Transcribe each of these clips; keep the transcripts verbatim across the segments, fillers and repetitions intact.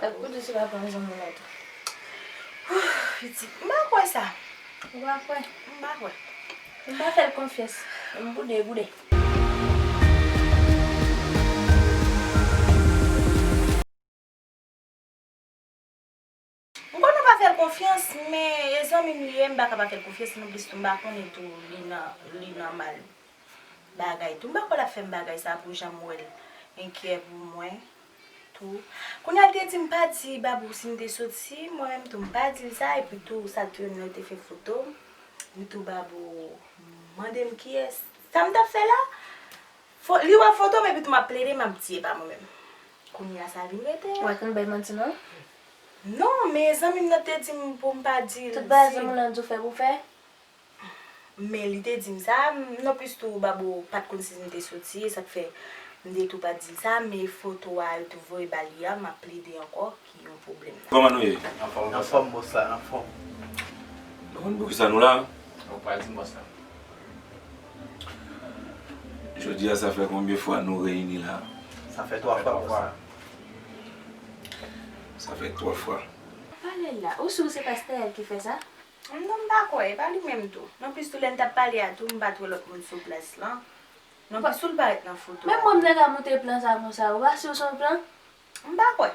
Ou di se pa pran zanmi w la tou. Pitit, m pa kwè sa. Ou pa kwè? M pa kwè. M pa fè l konfyans. M boude, boude. M konnen w pa fè l konfyans, men e zanmi m li ye, m pa ka pa fè l konfyans, non plis tou m pa konnen tou li nan, li nan mal bagay tou. M pa kwè l ap fè m bagay sa pou jan m wè l enkyè pou mwen tou. Kounye a l te di m pa di Babou si m te soti, mwen menm tou m pa di l sa, epi tou sa l te, yo te fè foto m, li tou Babou mande m kiyès. Sa m t ap fè la? Fo-, li wè foto m epi tou m ap plede, m ap di e pa mwen menm. Kounye a sa vin rete. Ou wè konn bay manti non? Non, men zanmi m nan te di m pou m pa di l. Tout bagay si zanmi w lan di w fè pou w fè? Men li te di m sa, m, non plis tou Babou pa t konn si m te soti, e sa k fè m te tou pa t di l sa, men foto a yo tou voye ba li a, m ap plede ankò, ki yon pwoblèm la. Kòman nou ye? Anfòm, anfòm, bòs la, anfòm. Nou konn poukisa nou la? Ou pa di m, bòs la. Jodi a, sa fè konbyen fwa nou reyini la? Sa fè twa fwa, bòs la. Sa fè twa fwa. Pale la, ou si w se pa Stèl ki fè sa? Non, m pa kwè, e pa li menm tou. Non plis tou lè n t ap pale a tou, m pa t wè lòt moun sou plas lan. Non plis tou l parèt nan foto a. Men mwen m te ka montre plan sa konsa, ou pa si w se yon plan? M pa kwè.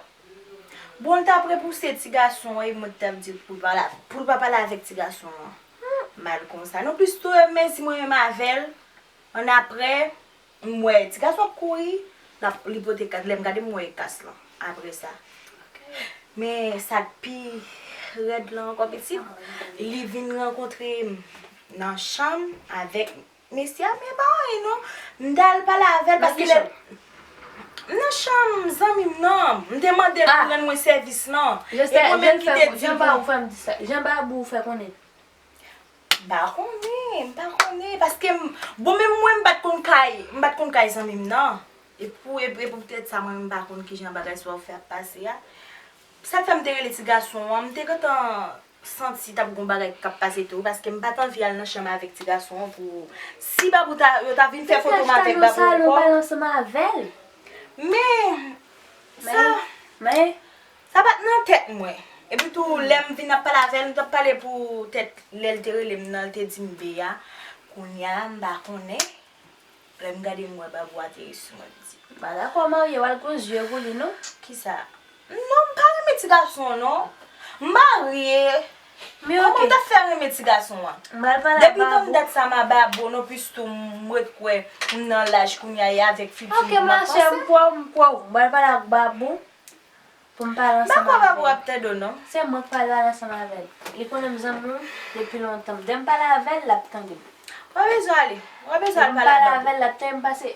Bon, l t ap repouse ti gason an, e mwen t ap di l pou l pa la, pou l pa pale avèk ti gason an. Mal konsa. Non plis tou, e mezi mwen menm avè l, annapre, m wè ti gason ap kouri, l ap, li pote ka-, lè m gade m wè e kas lan, apre sa. Men sa k pi rèd lan ankò, pitit, li vin rankontre m nan chanm avèk mesye a, men pa anyen non. M t al pale avè l paske lè nan chanm zanmi m nan, m te mande l pou rann mwen sèvis lan. E mwen menm ki te di pou. Jan Babou fè konnen. M pa konnen, m pa konnen, paske m, bon, menm mwen, m pa t konn kay, m pa t konn kay zanmi m nan. E pou, e, e poutèt sa, mwen, m pa konn kijan bagay sa w fè ap pase a. Sa k fè m te rele ti gason an, m te gentan santi t ap gon bagay k ap pase tou, paske m pa t anvi al nan chanm avèk ti gason an pou, si Babou ta, yo ta vin fè foto m avèk Babou ankò. Ou pale ansanm avè l. Men, sa. Men, sa pa t nan tèt mwen. Epi tou, lè m vin ap pale avè l, m t ap pale pou tèt lè l te rele m nan, l te di m be a. Kounye a, m pa konnen. Lè m gade, m wè Babou ateri sou mwen, m di. M pa dakò marye, w al gon zye pou li, non. Kisa? Non, m pa renmen ti gason an, non. M marye. Men oke. Kòman w t ap fè renmen ti gason an? M pral pale ak Babou. Depi nan dat sa, m a Babou, non plis tou, m ret kwè m nan laj kounye a, e avèk figi m ap panse. Oke, machè, m kwè w, m kwè w. M pral pale ak Babou. Pou m pale ansanm avè l. M pa kwè Babou ap tande w non. Se mwen k pral pale ansanm avè l. Li konnen m zanmi w depi lontan. Dè m pale avè l, l ap tande m. Ou pa bezwen ale. Ou pa bezwen al pale ak Babou. Depi m pale avè l, l ap tande m pase.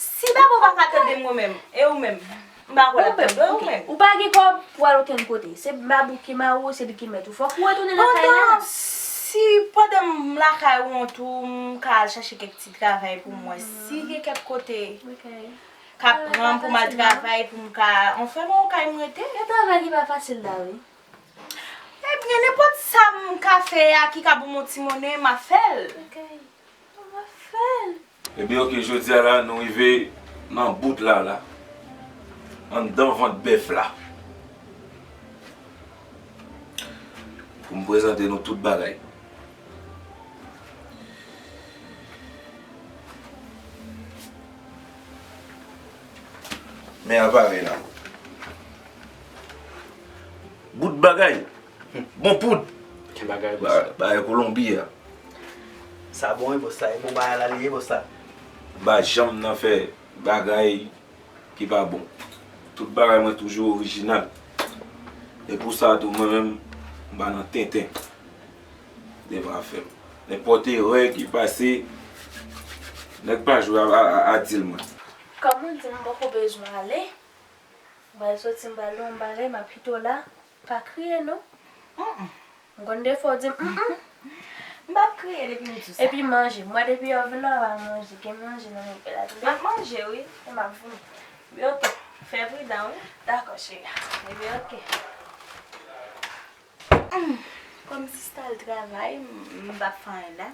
Si Babou pa ka tande m mwen menm, e ou menm? M pa kwè l ap tande w, ou menm. Ou pa gen kòb pou al okenn kote. Se Babou ki mari w, se li ki mèt ou. Fòk ou retounen nan kay la. Pandan si, pandan m lakay ou an tou, m ka al chache kèk ti travay pou m wè si gen kèk kote k ap pran m pou m al travay, pou m ka, anfen, bon, kay m rete. Gen travay ki pa fasil la, wi. Ebyen, nenpòt sa m ka fè a ki ka ban m yon ti monnen, m ap fè l. M ap fè l. Ebyen, oke, jodi a la, nou rive nan bout la, la. Anndan vant bèf la. Pou m prezante nou tout bagay. Men aparèy la. Bout bagay. Bon poud. Gen bagay, bòs la. Ba-, bagay Kolonbi a. Sa bon, wi, bòs la. E bon bagay la, li ye, bòs la. M pa janm nan fè bagay ki pa bon. Tout bagay mwen toujou orijinal. E pou sa tou, mwen menm, m pa nan tenten devan afè m. Nenpòt erè ki pase, nèg pa jwe a, a, a, a dil mwen. Kòm ou di m poko bezwen ale, m pral soti, m pral nan yon bagay, m ap kite w la. Pa kriye non. Mm, mm. M konn defo w di m, mm, mm. M p ap kriye depi m di w sa. Epi manje. M wè depi w vin la, w pa manje. Gen manje nan men w la, tande? M ap manje, wi. E m ap vini. Wi, oke. Fè pridan, wi. Dakò, cheri. Epi, oke. Mm. Kòm sista al travay, m, m p ap fè anyen la.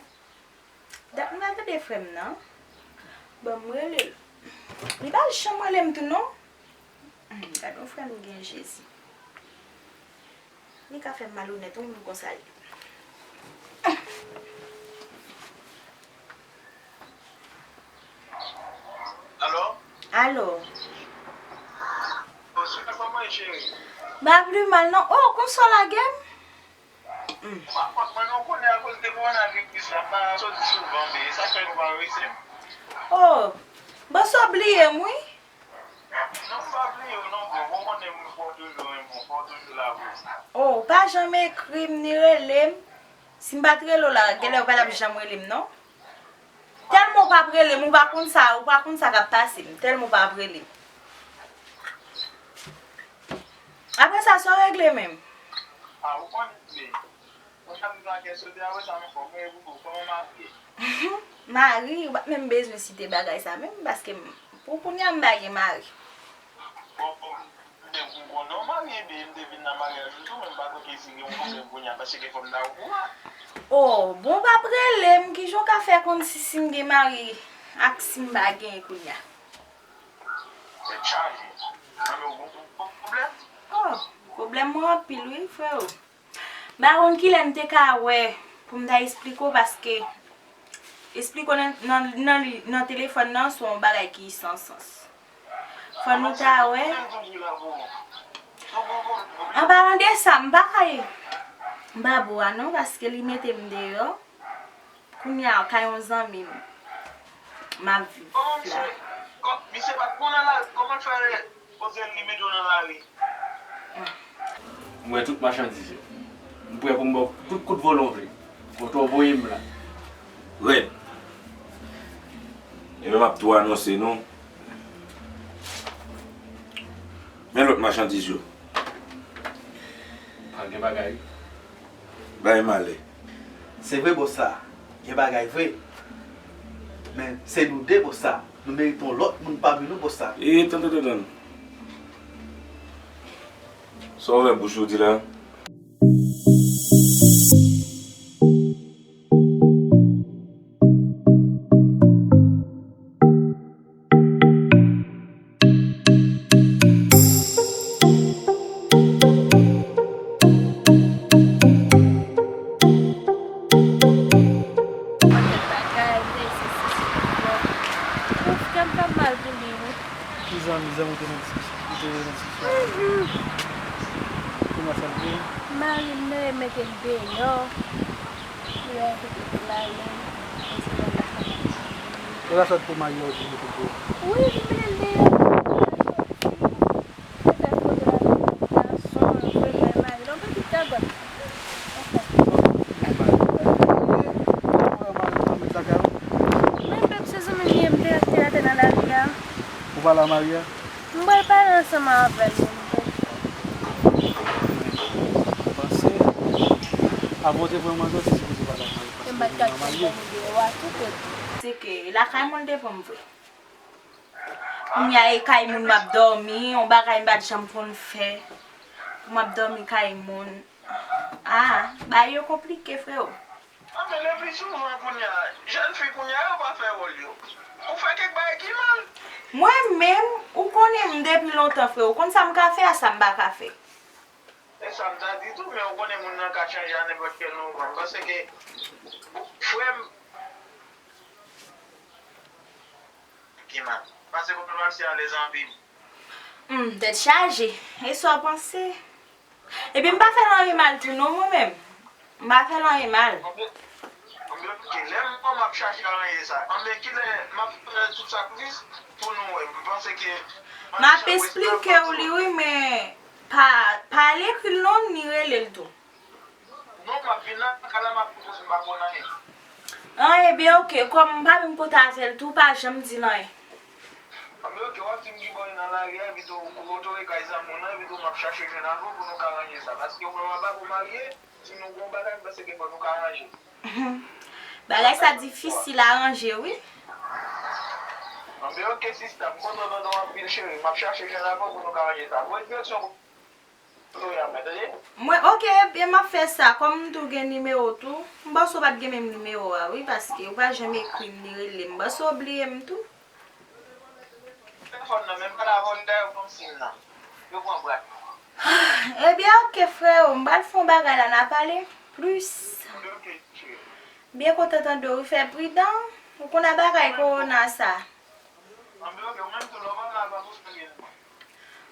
Dat m pa tande frè m nan. Ban m rele l. Li pa janm rele m tou non. Gad yon frè m gen, Jezi. Li ka fè m malonèt, yon moun konsa li. Alo? Alo? Bonswa, kòman w ye, cheri? M pa pi mal, non. Oh, konsa w lage m? Hmm. M pa kont mwen, non, konnen akoz de kowonaviris la, m pa soti souvan, men sa fè nou pa rese m. Oh, bon, sa w bliye m, wi. Non, m pa bliye w non, bro. Ou konnen m fò toujou renmen w, fò toujou la pou ou. Oh, ou pa janm ekri m ni rele m. Si m pa t rele w la, genlè ou pa t ap janm rele m non. Tèlman ou p ap rele m, ou pa konn sa, ou pa konn sa k ap pase m. Tèlman ou p ap rele m. Apre sa, sa w regle menm? Ah, ou konnen, men. Mwen ap viv ak kè sote, apre sa m fò mwen pou kòman mari ye? Mari, ou pa t menm bezwen site bagay sa menm, paske m, pou kounye a m pa gen mari. Bon, bon, m te, m konnen w marye, ebyen m te vin nan maryaj ou tou, men m pa konn si gen yon pwoblèm kounye a, paske fò m ta okouran. Oh, bon, w p ap rele m, kijan w ka fè konn si, si m gen mari ak si m pa gen kounye a? Tèt chaje. Anben, ou gon pwoblèm? Oh, pwoblèm mwen anpil wi, freo. M pa konn kilè m te ka wè pou m ta esplike w, paske esplike w nan, nan, nan, nan telefòn nan se yon bagay ki san sans. Fò nou ta wè. An palan de sa, m pa ka, m pa bo a non, paske li mete m deyò. Kounye a, kay yon zanmi m, m ap viv la. Kòman misye, kò-, misye pa t bon nan lari, kòman l fè koze l li mete w nan lari? M wè tout machandiz yo. M prè pou m ba w tout kout vòlò w vle. Kote w voye m la. Rèd. Ebyen, m ap tou anonse nou. Men lòt machandiz yo. Pral gen bagay. Bay malè. Se vre, bòs la, gen bagay vre. Men se nou de, bòs la. Nou merite yon lòt moun pami nou, bòs la. E, tann, tann, tann, tann. Sa w ouvè bouch ou di la? Bagay, men se, se, se, se, bon. Ouf, kè m fè m mal pou li, wi. Ki zanmi, zanmi ou te nan diskisyon, ou te nan diskisyon avè l? Mhm. Kouman sa l te ye? Mari m nan, yo mete l deyò. Li wè kote pou l ale, e se lè l la fè. E la sa pou mari a ou di mete l deyò? Wi, li mete l deyò. Li fè koze l avèk lòt gason, l voye l bay mari l. Yon pitit gagòt. Anfen. Men pèp se zanmi m ye, m te rete atè nan lari a. Ou pale a mari a? M pral pale ansanm avè l menm tou. Panse, avan w te pran manzè, w te sipoze pale ak mari, paske ou gentan marye. Se ke lakay mwen l te pran m vre. Kounye a e kay moun m ap dòmi, yon bagay m pa t janm konn fè. Pou m ap dòmi kay moun. Ah, bagay yo konplike, freo. Anben, le pli souvan kounye a, jèn fi kounye a yo pa fè wòl yo. Ou fè kèk bagay ki mal. Mwen menm, ou konnen m depi lontan, freo. Ou konn sa m ka fè a sa m pa ka fè. E sa m ta di tou, men ou konnen moun nan ka chanje a nenpòt kèl moman. M panse ke, frè m, ki mal. Pase pou nou pase alèz anpil. Hmm, tèt chaje. E sa w panse? Epi m pa fè l anyen mal tou non, mwen menm. M pa fè l anyen mal. Anben, anben, kilè m, m ap chache aranje sa? Anben, kilè m ap fè tout sakrifis pou nou wè? M panse ke m ap esplike w li, wi, men pa, pa al ekri l non, ni rele l tou. Non, m ap vin nan kay la, m ap di w si m pa konn anyen. An, ebyen, oke, kòm m pa menm kote avè l tou, pa janm di l anyen. Anben, oke, w ap di m ki bò li nan lari a, epi tou, ou retounen kay zanmi w nan, epi tou, m ap chache jwenn avè w pou nou ka ranje sa. Paske mwen, m ap avè w marye, si nou gen yon bagay, m panse ke fò nou ka ranje. Bagay sa difisil a ranje, wi. Anben, oke, sista, m kontan tande w anpil, cheri. M ap chache jwenn avè w pou nou ka ranje sa. Voye direksyon. Mwen, oke, ebyen, m ap fè sa. Kòm m tou gen nimewo tou, m panse w pa t gen menm nimewo a, wi, paske ou pa janm ekri m ni rele m. M panse w bliye m tou. Telefòn nan, men m pale avè w, li ta yon konsiy nan. Ebyen, oke, freo, m pral fè yon bagay la, n a pale plis. Byen kontan tande w, wi, fè pridan. Ou konn a bagay kowona sa.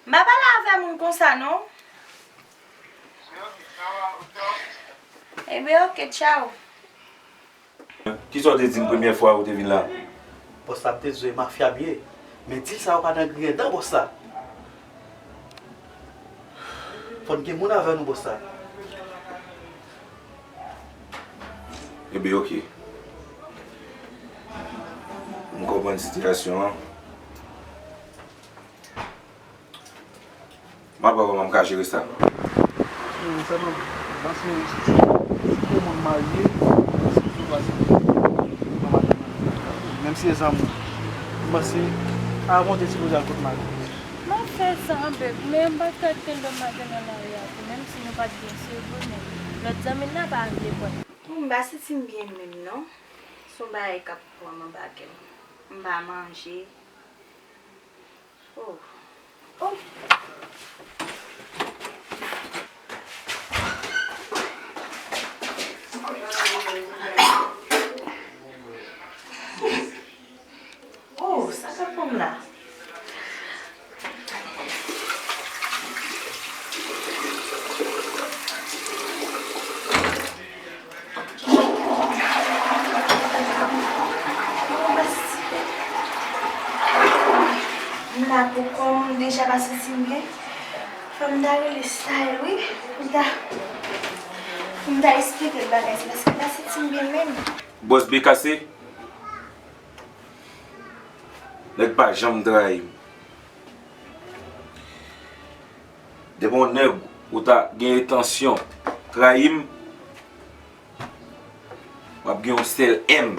M pa pale avè moun konsa, non. Ebyen, oke, tchaw. Kisa w te di m premyè fwa ou te vin la? Bòs la, m te di w e mafya m ye. Men dil sa yo pa nan griyen dan bòs la. Fò n gen moun avè nou bòs la. Ebyen, oke. M konprann sitiyasyon an. M ap wè kòman m ka jere sa. Sèlman, panse si se moun marye, si se pa se, menm si se zanmi, m panse avan w te sipoze al kot mari. M ap fè sa anpil, men m pa t ka tande madanm nan lari a tou, menm si nou pa t gen se vre, men lòt zanmi n nan pa vle pran. Bon, m pa santi m byen menm non. Se yon bagay k ap pran m anba kè m. M pa manje. Oh. Oh. Oh, sa k ap pran m la? M la pou kò m, m deja pa santi m byen. Fò m ta rele Style, wi. Pou m ta, pou m ta esplike l bagay sa, paske m pa santi m byen menm. Bòs Bekase, nèg pa janm trayi m. Depi yon nèg ou ta gen entansyon trayi m, w ap gen yon sèl M.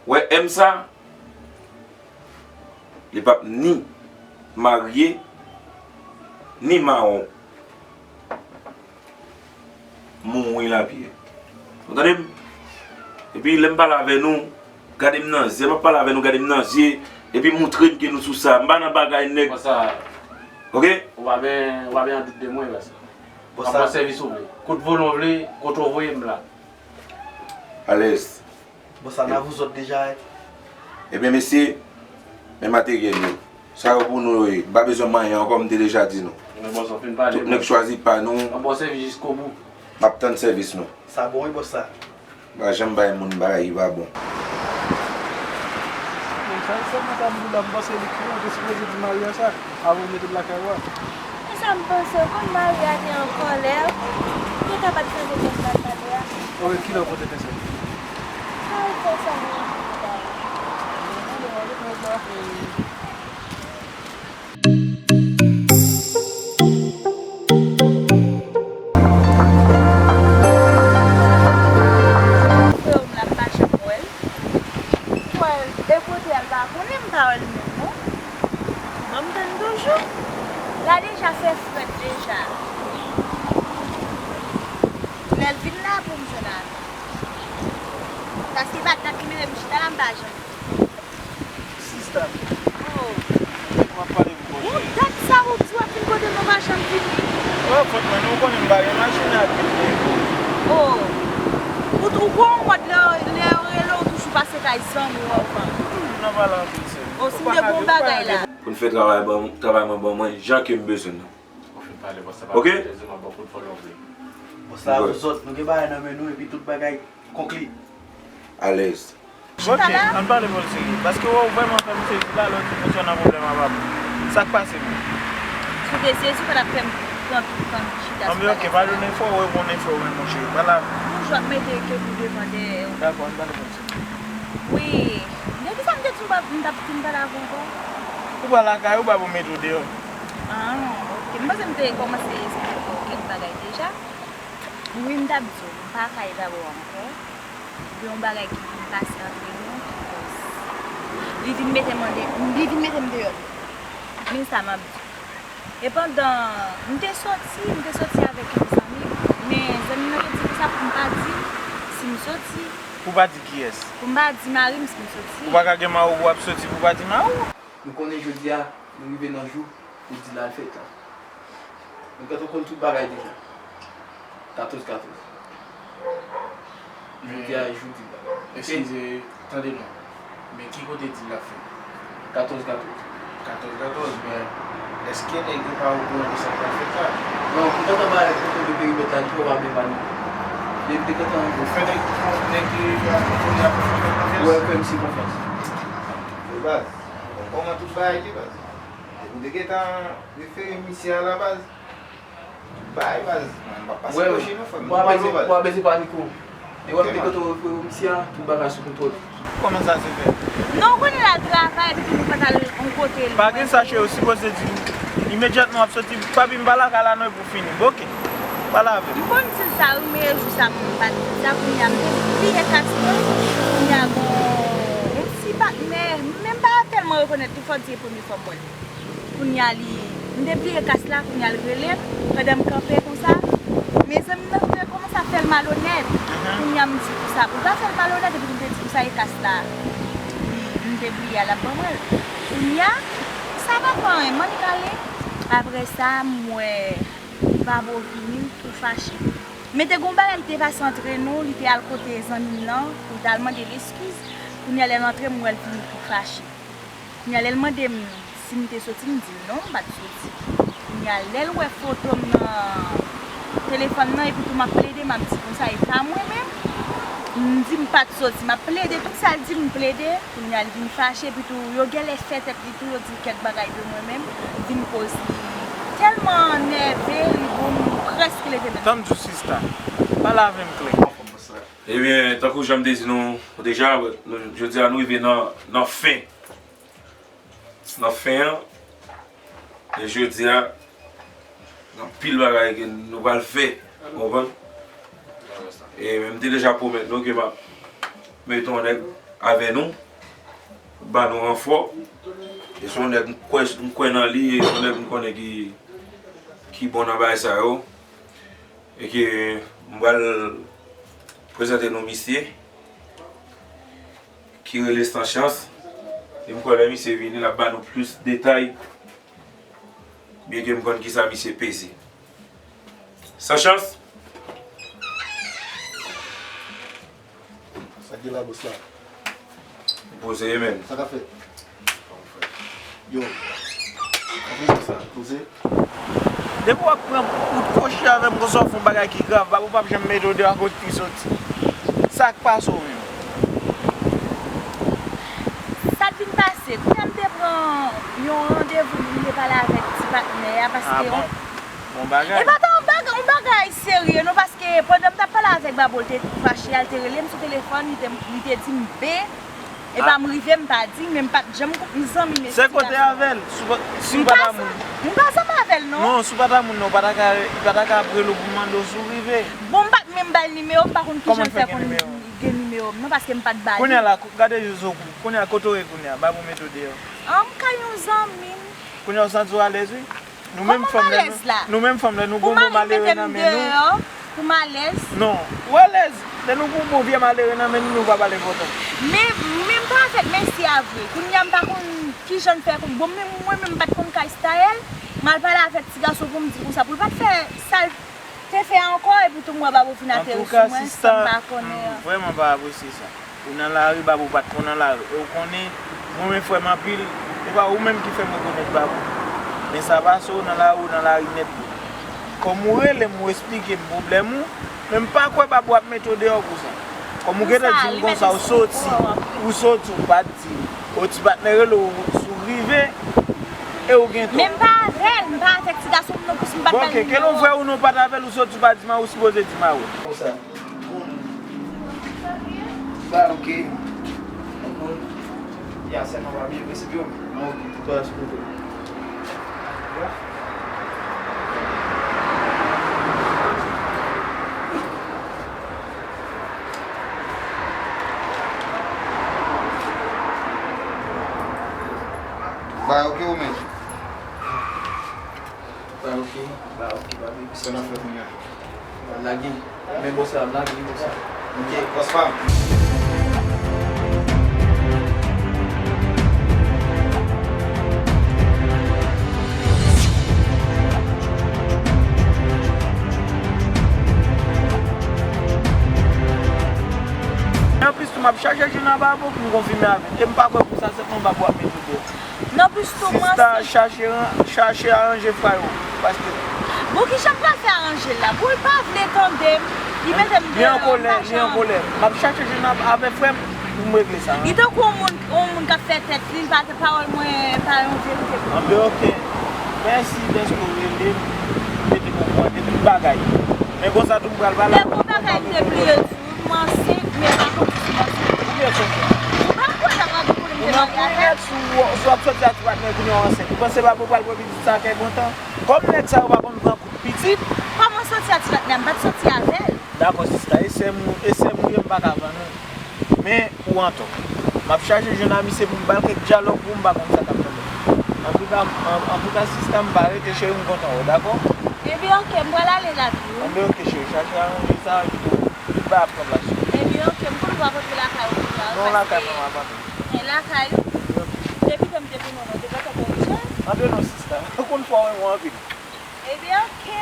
Wè M sa, li p ap ni marye, ni mawon. Mouri lapyè. Ou tande m? Epi lè m pale avè nou, gade m nan zye, m ap pale avè nou, gade m nan zye, epi montre m ke nou sou sa. M pa nan bagay nèg. Konsa, oke? Ou pa ben, ou pa ben an dout de mwen, baz. Konsa, m ap fè sèvis ou vle. Kot volon vle, kote w voye m la. Alèz. Bon, sa n a vouzòt deja, wi. Ebyen, mesye, men materyèl yo. Sa yo pou nou, wi. M pa bezwen manyen ankò, m te deja di nou. Men bon, sa w fin pale, tout nèg chwazi pa nou. An bon sèvis jiskobou. M ap tann sèvis nou. Sa bon, wi, bòs la. M pa janm bay moun bagay ki pa bon. Sa, sa, mwen ta m di la, m panse li ki ou te sipoze di Maria sa. Avan w mete l lakay ou a. E sa m panse, ou konn Maria te an kòlè, li te ka pa t tande tèt la pale a. Ok, kilè ou pote tèt sa? Sa l fè sa, mwen. Frè w m la, m pa janm wè l. Mwen, e kote a l pa konnen m pa wè l menm non. Ban m tann toujou. La deja fè frèt deja. Lè l vin la pou m jwenn avè l. Paske pa dat li mete m chita la, m pa janm. Sista. Oh. M ap pale pou bò cheri. Bon, dat sa ou di w ap vin kote m, ou pa janm vini. Oh, fòt mwen, nou konnen m pa gen machin a pye. Oh. Ou, ou gon mòd lè, lè yo rele w toujou pase kay zanmi w anvan. Hmm, nan pale anpil sè. Oh, si m te gon bagay la. Pou n fè travay ban, travay mwen ban mwen, jan ke m bezwen nan. Ou fin pale, bòs la pa fè plezi, m ap ba w kout vòlò vre. Bòs la, nou zòt, nou gen bagay nan men nou, epi tout bagay konkli. Alèz. Ok, ann pale pou l serye. Paske w vrèman fè m sezi la, lè w di m mesye w nan pwoblèm avè m. Sa k pase menm? Si w te sezi, w pa t ap fè m pran tout tan chita sou bagay sa. Anben, ok, pa jwenn enfò, w reponn enfò, men monchè. Pa la. Yon jou w ap mete ke pou devan dèyè w. Dakò, ann pale pou l serye. Wi. De kisa m te di w m p ap, m t ap fin pale avè w ankò? Ou pa lakay ou, pa pou mete w deyò. Ah, ok. M panse m te kòmanse esplike w kèk bagay deja. Wi, m t ap di w, m pa ka ede avè w ankò. Gen yon bagay ki vin pase antre nou, ki koz li vin mete m an de, li vin mete m deyò. Men sa m ap di w. E pandan m te soti, m te soti avèk yon zanmi m, men zanmi m nan te di konsa pou m pa di l si m soti. Pou w pa di kiyès? Pou m pa di mari m si m soti. Ou pa ka gen mari w pou w ap soti pou w pa di mari w? Nou konnen jodi a, nou rive nan jou pou di l al fèt la. Nou gentan konn tout bagay deja. Katòz katòz. Jodi a, jou di l la. Eskize, tande non. Men ki kote di l ap fèt? Katòz katòz. Katòz katòz, men èske nèg yo pa okouran de sa k ap fèt la? Non, m gentan ba kontwòl de perimèt la, li twò pa byen ba nou. Depi te gentan. Ou fè nèg, ou fè nèg ki pa konnen ap fè konfyans? Wè, fè misye konfyans. Yo baz, bon, kòman tout bagay ye baz? Depi w te gentan refere misye a la baz, bay baz, mwen m p ap pase kòche non frè m, nou pa bezwen, pa bezwen panike. Depi w ap te kote w refere misye a, tout bagay sou kontwòl. Kòman sa se fèt? Non, ou konnen l al travay, epi tou nou pa t al yon kote. Pa gen sa cheri, ou sipoze di m imedyatman w ap soti, papi m pa lakay la non epi w fini. Oke, pale avè m. M konn di l sa wi, men jou sa m pa t di l sa, kounye a m te bliye kas mwen, kounye a gon yon ti patnè, men m pa tèlman rekonèt tou, fò di se premye fwa m wè l. Kounye a li, m te bliye kas la, kounye a l rele m, pandan m kanpe konsa. Mezanmi, m nan fè kòmanse ap fè l malonèt. Kounye a m di konsa, ou pa fè l malonèt, epi m te di konsa e kas la. Li, m te bliye a, l ap ban mwen l. Kounye a, sa pa fè anyen, m annik ale. Apre sa, m wè Babo vini, l tou fache. Men te gon bagay ki te pase antre nou, li te al kote zanmi m nan, pou l t al mande l eskiz. Kounye a, lè l antre, m wè l vini tou fache. Kounye a, lè l mande m si m te soti, m di l non, m pa t soti. Kounye a, lè l wè foto m nan telefòn nan, epi tou m ap plede, m ap di konsa, e pa mwen menm. M di m pa t soti, m ap plede, tout sa l di m, m plede. Kounye a, l vin fache, epi tou, yo genlè fè tèt li tou, yo di kèk bagay de mwen menm, vin koz li tèlman nève, li bon, m prèske leve men. Tann di w sista, pale avè m klè. Ebyen, tankou jan m te di nou deja, nou, jodi a nou rive nan, nan fen. Nan fen an, e jodi a, gen anpil bagay ke nou pral fè, ou konprann? E men m te deja pwomèt nou ke m ap mete yon nèg avè nou, pou ba nou ranfò. E se yon nèg m kwè, m kwè nan li, e se yon nèg m konnen ki, ki bon nan bagay sa yo. E ke m pral prezante nou misye, ki rele San Chans. E m kwè lè misye vini, l ap ba nou plis detay, byenke m konn kisa misye peze. San Chans! Sa k gen la, bòs la? Poze, men. Sa k ap fèt? Yo. Poze sa. Poze. Depi w ap pran kout kwochi avè m konsa, w fè yon bagay ki grav, Babo p ap janm mete w deyò akoz ki soti. Sa k pase w menm? Sa k vin pase? Kounye a m te pran yon randevou pou m te pale avèk ti patnè a, paske... Ah bon? Bon bagay. E pa t yon bagay, yon bagay serye non, paske pandan m t ap pale avèk Babo, l te fache a, l te rele m sou telefòn, li te, li te di m be, e pa m rive, m pa di, men m pa t janm, m zanmi mesye a. Se kote avè l, si w pa, si w pa ta moun. M pa zanmi avè l non. Non, si w pa ta moun non, w pa ta ka, li pa ta ka ap rele w pou mande w si w rive. Bon, m pa t menm ba l nimewo, m pa konn kijan l fè konn gen nimewo m non, paske m pa t ba li. Kounye a la, gade je zo kou. Kounye a, kote w ye kounye a? Babo mete w deyò. An, m kay yon zanmi m. Kounye a, w santi w alèz wi. Nou menm fanm, lè nou, nou menm fanm, lè nou gon bon malere nan men nou. Pou m alèz? Non, ou alèz. Lè nou gon bon vye malere nan men nou, nou pa pale kontan. Men, men m pa avèk mesye a vre. Kounye a m pa konn kijan l fè konn. Bon, men mwen menm m pa t konn kay Staël. M al pale avèk ti gason pou m di konsa, pou l pa t fè sa l te fè ankò, epi tou m wè Babo vin ateri sou mwen, san m pa konnen an. M vrèman pa apresye sa. Ou nan lari, Babo pa t konn nan lari. E ou konnen, mwen renmen frè m anpil, e pa ou menm ki fè m rekonèt Babo. Men sa pase, ou nan lari, ou nan lari nèt wi. Kòm ou rele m, ou esplike m pwoblèm ou, men m pa kwè Babo ap mete w deyò pou sa. Kòm ou gentan di m konsa, ou soti, ou soti, ou pa t di m. O ti patnè rele w, si w rive, e ou gen tò. Men m pa avè l, m pa avèk ti gason m non, plis m pa t ba l nimewo. Bon, oke, ke l ou vrè ou non, ou pa t avè l, ou soti, ou pa di m anyen, ou sipoze di m anyen. Konsa. Ba, oke. Konprann? Ya, sèlman pa bliye prensip yo. Non, oke, tout bagay sou kontwòl. Ya. Ba, oke, ou menm. Ba, oke, ba, oke, ba, oke. Sa n ap fè kounye a? Lage. Men bòs la, lage bòs la. Ok, bòs pa m. Chèche nan babo pou m konfime avè l. E m pa kwè pou sa, se konba pou ap mete w deyò. Non, plis tou mwen. Sista, chache, chache aranje fwa yo, paske. Bon, ki jan m pral fè aranje l la? Bon, li pa vle tande m, li mete m deyò, m pa janm. Li an kolè, li an kolè. M ap chache jwenn avè frè m pou m regle sa. Li tankou yon moun, yon moun k ap fè tèt li, li pa te pawòl mwen, pa yon verite pou mwen. Anben, oke. Mèsi dèske w rele m, mete m okouran de tout bagay. Men konsa tou m pral pale. Lè gon bagay m te bliye di w, m ansent, men pa konn si m ansent. Ou byen sòti. Ou pa kwè nan randevou m te marye avè l? Ou nan pou nèg sou, sou ap sòti a ti patnè kounye a w ansent. Ou panse babo pral pran pitit sa kè kontan? Kòm nèg sa yo pa konn pran kout pitit. Kòman sòti a ti patnè? M pa t sòti avè l. Dakò, sista, e sè m, e sè m ou ye, m pa ka vann ou. Men, ou antò. M ap chache jwenn a misye pou m ba l kèk dyalòg pou m pa konn sa k ap pran. Antouka, an, antouka, sista, m pa rete, cheri, m kontan wè w, dakò? Ebyen, oke, m pral ale la tou. Anben, oke, cheri, chache aranje sa, epi tou, tout bagay ap pran plas yo. Ebyen, oke, m konn w ap antre lakay ou la, paske. Non, lakay mwen, m ap antre. E lakay ou? Depi tan m te konnen w, te gentan konnen sa? Antre non, sista. Ou konn fò renmen w anpil. Ebyen, oke.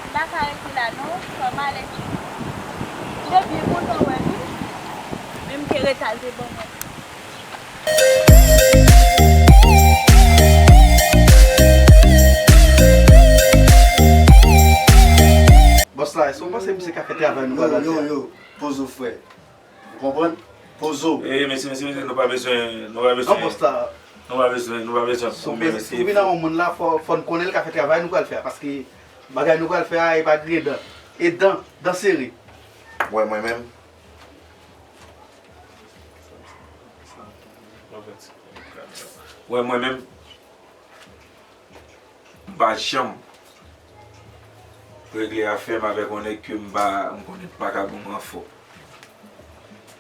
M pa ka rete la non, fò m ale. M te byen kontan wè l wi. Men m te ret al te ban mwen. Bòs la, èske w panse misye ka fè travay nou pral fè a? Yo, yo, yo, poze w frè. Ou konprann? Poze w. E, mesye, mesye, mesye, nou pa bezwen, nou pa bezwen. Non, bòs la. Nou pa bezwen, nou pa bezwen. Si w vin nan yon moun la, fò, fò n konnen l ka fè travay nou pral fè a, paske bagay nou pral fè a, e pa griyen dan. E dan, dan sere. Wè, mwen menm. Wè, mwen menm. M pa janm regle afè m avèk yon nèg ke m pa, m konnen pa ka ban m ranfò.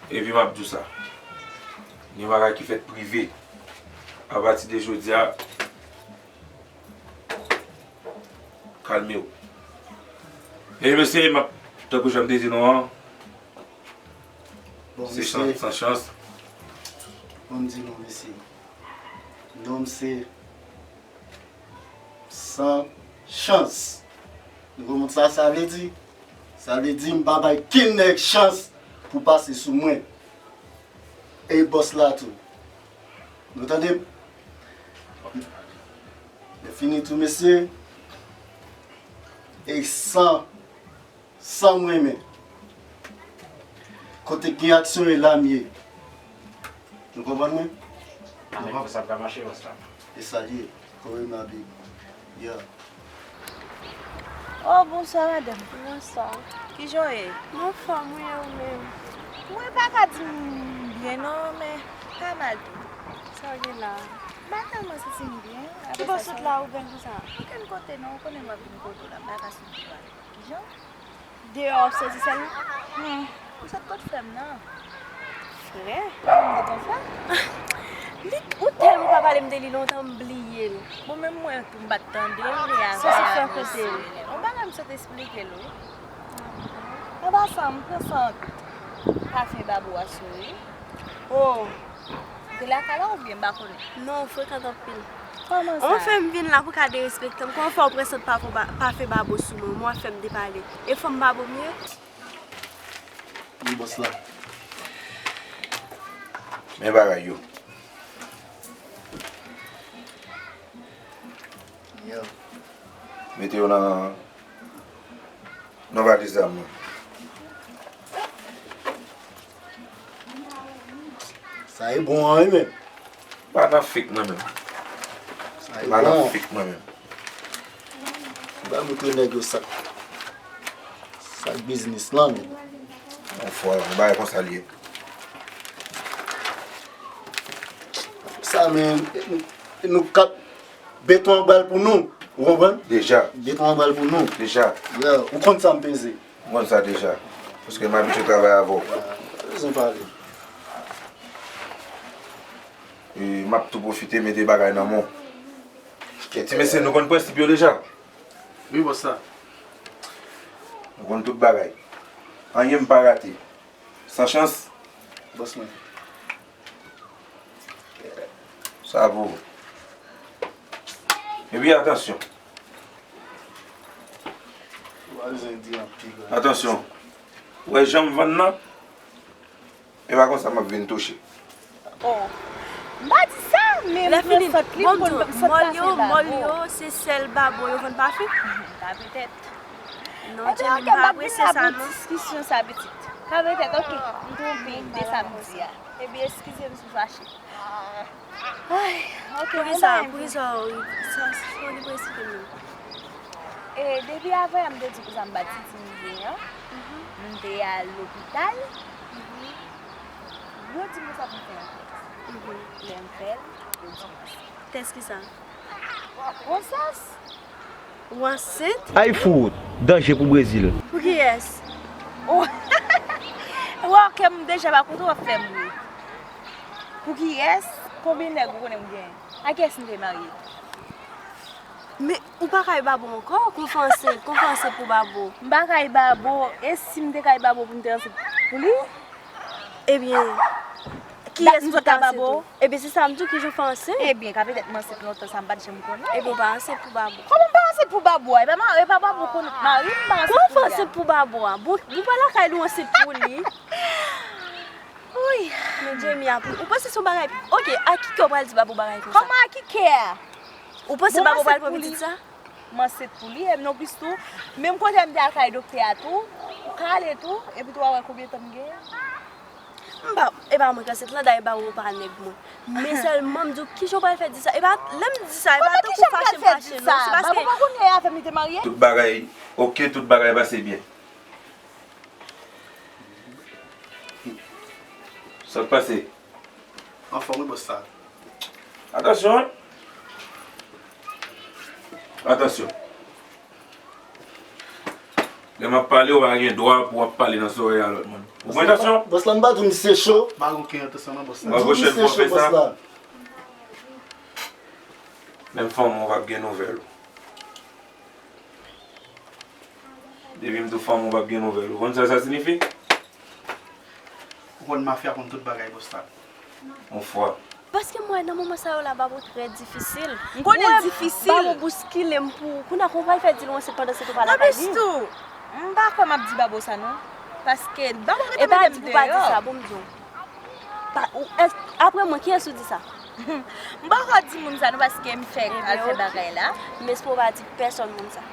Epi m ap di w sa. Gen bagay ki fèt prive. Apati de jodi a, kalme w. E mesye, m ap, tankou jan m te di nou an, se mesye, san, san chans. Ban m di nou, mesye. Non, m se San chans. Nou konprann sa sa vle di? Sa vle di m pa bay kenn nèg chans pou pase sou mwen. E bòs la tou. Nou tande m? Lè fini tou, mesye. E san San m renmen. Kote k gen aksyon e la m ye. Nou konprann mwen? Ann fè sa ap ka mache, bòs la. E sa l ye. Kore m abi. Yeah. Oh, bonswa, madanm. Bonswa. Kijan w ye? M anfòm, wi, e ou menm? Mwen pa ka di m byen, non, men pa mal tou. Sa w gen la? M pa tèlman santi m byen. Ki bò w sot la, ou bèl konsa? Okenn kote, non. Ou konnen m ap vin kote w la, m pa ka sot deyò. Kijan? Deyò w ap soti sèlman? Hmm. Ou sot kot frè m nan? Frè? Ou konn frè? Li, ou tèlman pa pale m de li lontan, m bliye l. Bon, menm mwen tou, m pa t tande l, men avè a se frè kote l. Yon bagay m sot esplike l, wi. Anba sa, m pran san pafen babou a sou li. Oh! Ou te lakay la oubyen m pa konnen? Non, ou frekan anpil. Kòman sa? Ou fè m vin la pou ka derespekte m. Kòman fè w pran sant pafen ba-, pafen babou sou mwen? Mwen w ap fè m depale. E fanm babou m ye? Wi, bòs la. Men bagay yo. Yo. Mete yo nan, nan valiz zam mwen. Sa e bon an, wi, men. Pa nan fake mwen menm. Sa e bon. Pa nan fake mwen menm. Ba moutre nèg yo sa k, sa k biznis lan, men. Yon fwa, yon bagay konsa l ye. Sa, men, nou, nou kat Beton an pral pou nou, ou konprann? Deja. Beton an pral pou nou. Deja. Yeah, ou konn sa m peze. M konn sa deja. Paske m abitye travay avè w. Pa bezwen pale. E m ap tou pwofite mete bagay nan men w. E ti mesye, nou konn prensip yo deja? Wi, bòs la. Nou konn tout bagay. Anyen m pa rate. San chans. Bòs mwen. Sa pou ou. Epi atansyon. Ou pa bezwen di anpil. Atansyon. Ou wè jan m vann nan? E pa konsa m ap vin touche. Oh. M pa di sa, men m pran sant li pou m sant pase babo. Mòl yo, mòl yo, se sèl babo yo vann pa fèt? Ka petèt. Non, Jenny, m pa apresye sa, non. Diskisyon sa, pitit. Ka petèt, oke. M twonpe de sa m di a. Ebyen, eskize m si m fache. Ay, oke, poukisa, poukisa w sa, sa w depresi menm? E, depi avan yè, m te di w poukisa m pa t soti m vini an. M te al lopital. Yo di m konsa pou m fè yon tès. Lè m fè l, yo di m ansent. Tès kisa? Gwosès. Ou ansent? Ay fou, danje pou Brezil. Pou kiyès? Ou wè kè m deja pa kontan w ap fè m ri. Pou kiyès? Konbyen nèg ou konnen m genyen? A kiyès m te marye? Men ou pa kay babo ankò, konfranse, konfranse pou babo. M pa kay babo, e si m te kay babo pou m te ansent pou li? Ebyen, kiyès pou ta ansent ou? Ebyen, se sa m di w, kijan w fè ansent? Ebyen, ka petèt m ansent lontan sa m pa t janm konnen. Ebyen, ou pa ansent pou babo. Kòman m pa ansent pou babo a? E pa ma-, e pa babo konn mari m, m pa ansent pou li a. Kòman w fè ansent pou babo a? Bon, bon, pa lakay li w ansent pou li. Woy. Men Jamie ap ri. Ou panse se yon bagay? Oke, a ki kè w pral di babo bagay konsa? Kòman a ki kè a? Ou panse babo pral pran pitit sa? M ansent pou li, e non plis tou, menm kote m te al kay doktè a tou, ou ka ale tou, epi tou w a wè konbyen tan m genyen. M pa, e pa mwen ki ansent lan, dayè babo pa nèg mwen. Men sèlman m di w, kijan w pral fè di sa? E pa, lè m di sa, e pa tankou fache m fache, non, se paske babo pa konn lè avè m li te marye. Tout bagay oke, tout bagay pase byen. Sa k pase? Anfòm wi, bòs la. Atansyon, wi. Atansyon. Lè m ap pale, ou pa gen dwa pou w ap pale nan zòrèy a lòt moun. Ou pran atansyon? Bòs la, m pa di w misye cho. M pa gen okenn atansyon non, bòs la. Di w misye cho, bòs la. Menm fanm ou p ap gen nouvèl ou. Depi m tou fanm ou p ap gen nouvèl. Ou konn sa sa siyifi? Ou konn mafya konn tout bagay, bòs la. Yon fwa. Paske m wè nan moman sa yo la, babo trè difisil. M konnen l difisil. Babo bouskile m pou, kounye a kòman w pral fè di l w ansent pandan se tou pa lakay li? Non, men tou, m pa kwè m ap di babo sa non. Paske babo rete mete m deyò. E pa di pou pa di sa, bon, m di w. Pa, ou, èske, apre mwen, kiyès ou di sa? M poko di moun sa non, paske m fèk al fè bagay la. M espere w pa di pèsonn moun sa.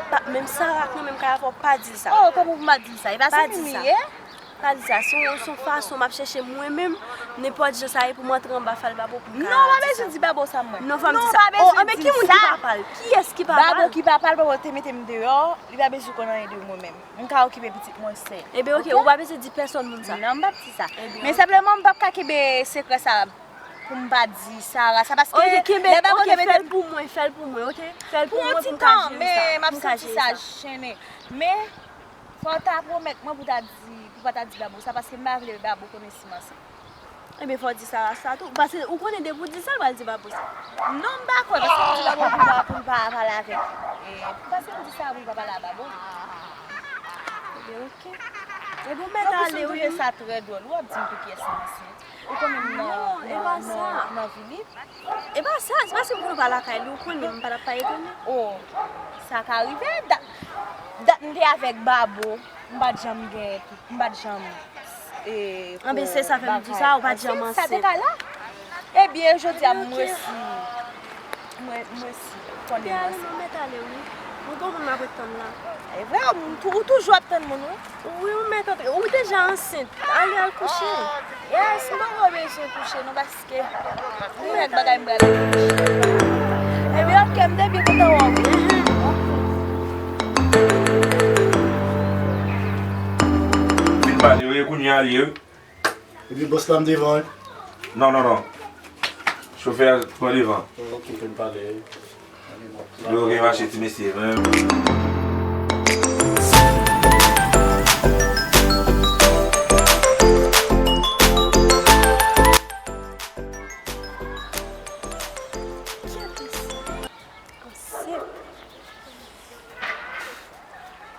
Pa, menm Sara ak mwen menm kay avè w, pa di l sa. Oh, kòman pou m pa di l sa? E pa zanmi m li ye? Pa di sa. Se yon, se yon fason m ap chèche mwen menm, nenpòt jan sa ye pou m antre anba fal babo pou m ka di sa. Non, w pa bezwen di babo sa mwen. Non, fò m di sa. Oh, anben ki moun ki papa l? Kiyès ki papa l? Babo ki papa l, babo te mete m deyò, li pa bezwen konn anyen de mwen menm. M ka okipe pitit mwen sèl. Ebyen, oke, ou pa bezwen di pèsonn moun sa. Non, m p ap di sa. Men senpleman, m p ap ka kenbe sekrè sa pou m pa di Sara sa, paske lè babo te mete m... Oke, fè l pou mwen, fè l pou mwen, oke? Fè l pou mwen pou m ka jere sa. Pou yon ti tan, men m ap santi sa jennen. Men, fò w ta pwomèt mwen pou ta di, pou pa ta di babo sa, paske m pa vle babo konnen si m ansent. Ebyen, fò w di Sara sa tou. Paske ou konnen depi w di sa, l pral di babo sa. Non, m pa kwè, paske m di babo pou l pa, pou l pa pale avèk, e, paske m di Sara pou l pa pale a babo. Ebyen, oke. Ebyen, ou mèt ale, wi. Non, paske m twouve sa trè dwòl. Ou ap di m pou kiyès m ansent? Ou konnen m nan, nan, nan, nan Vilip? E pa sa, se paske m konnen w pa lakay li, ou konnen m pa t ap pa etone. Oh, sa ka rive. Dat, dat m te avèk babo, m pa t janm gen, m pa t janm, e, anben, se sa fè m di w sa, ou pa t janm ansent. Sa te ka la. Ebyen, jodi a, m resi, m re-, m resi konnen m ansent. Mwen mèt ale, wi. Mwen gon moun m ap ret tann la. E vre, ou tou-, ou toujou ap tann moun, wi. Wi, ou mèt antre. Ou deja ansent. Ale al kouche. Yes, m poko bezwen kouche non, paske ou wè bagay m pral kouche. Ebyen, oke, m te byen kontan wè w, wi. Vin pale, wi, kounye a li ye. Epi bòs la m devan, wi. Non, non, non. Chofè a pran devan. Ok, fè n pale, wi. Yo gen mache ti mesye, men.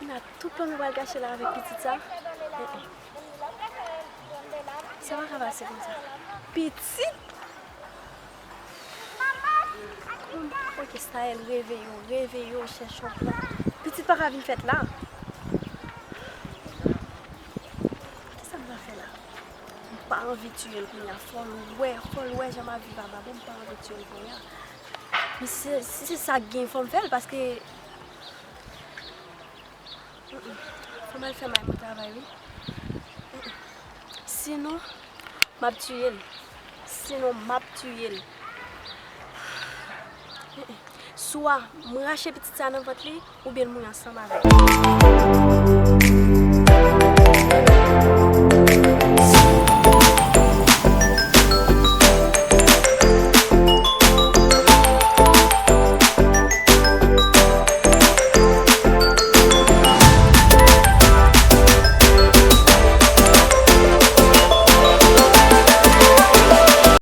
Kounye a tout plan nou pral gache la avèk pitit sa. Sa pa ka pase konsa. Pitit? Oke, Staël, reveye w, reveye w, chèche yon plan. Pitit pa ka vin fèt la. Kisa m pral fè la? Anvi tiye l kounye a, fò l wè, fò l wè jan m ap viv a Babou, m pa anvi tiye l kounye a. Men si, si se sa k gen, fò m fè l, paske fò m al fè may mwen travay, wi. Sinon, m ap tiye l. Sinon, m ap tiye l. Swa m rache pitit sa nan vant li, oubyen l mouri ansanm avè l.